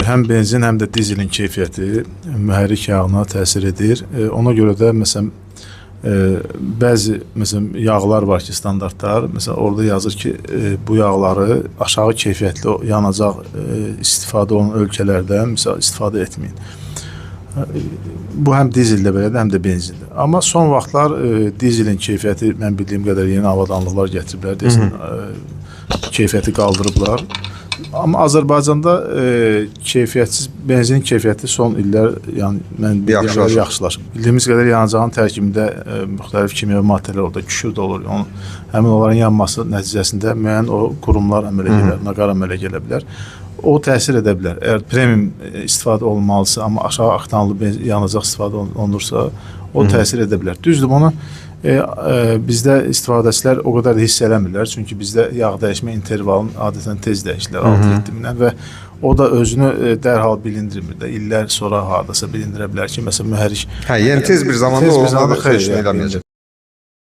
Həm benzin, həm də dizelin keyfiyyəti mühərrik yağına təsir edir. Ona görə də məsələn bəzi məsələn yağlar var ki, standartlar. Məsələn orada yazır ki, bu yağları aşağı keyfiyyətli yanacaq istifadə olunan ölkələrdən məsəl istifadə etməyin. Bu həm dizeldə belədir, həm də benzində. Amma son vaxtlar dizelin keyfiyyəti mən bildiyim qədər yeni avadanlıqlar gətiriblər, deyəsən keyfiyyəti qaldırıblar. Amma Azərbaycanda keyfiyyətsiz benzinin keyfiyyəti son illər, yəni mən bildiyim qədər Yaxşılaşıb. yaxşılaşıb. Bildiyimiz qədər yanacağın tərkibində müxtəlif kimyəvi maddələr orada kükürd olur. Onun, həmin onların yanması nəticəsində müəyyən o qurumlar əmələ gələr, naqar əmələ gələ bilər. O təsir edə bilər. Əgər premium istifadə olunmalısa, amma aşağı oktanlı yanacaq istifadə olunursa, o təsir edə bilər. Düzdür, bunu bizdə istifadəçilər o qədər də hiss eləmirlər. Çünki bizdə yağ dəyişmə intervalını adətən tez dəyişirlər 6-7 mindən və o da özünü dərhal bilindirmir də. İllər sonra hardasa bilindirə bilər ki, məsələn mühərrik Hə, yəni tez bir zamanda tez o bir zamanda heç xeyr, nə yəni eləməyəcək.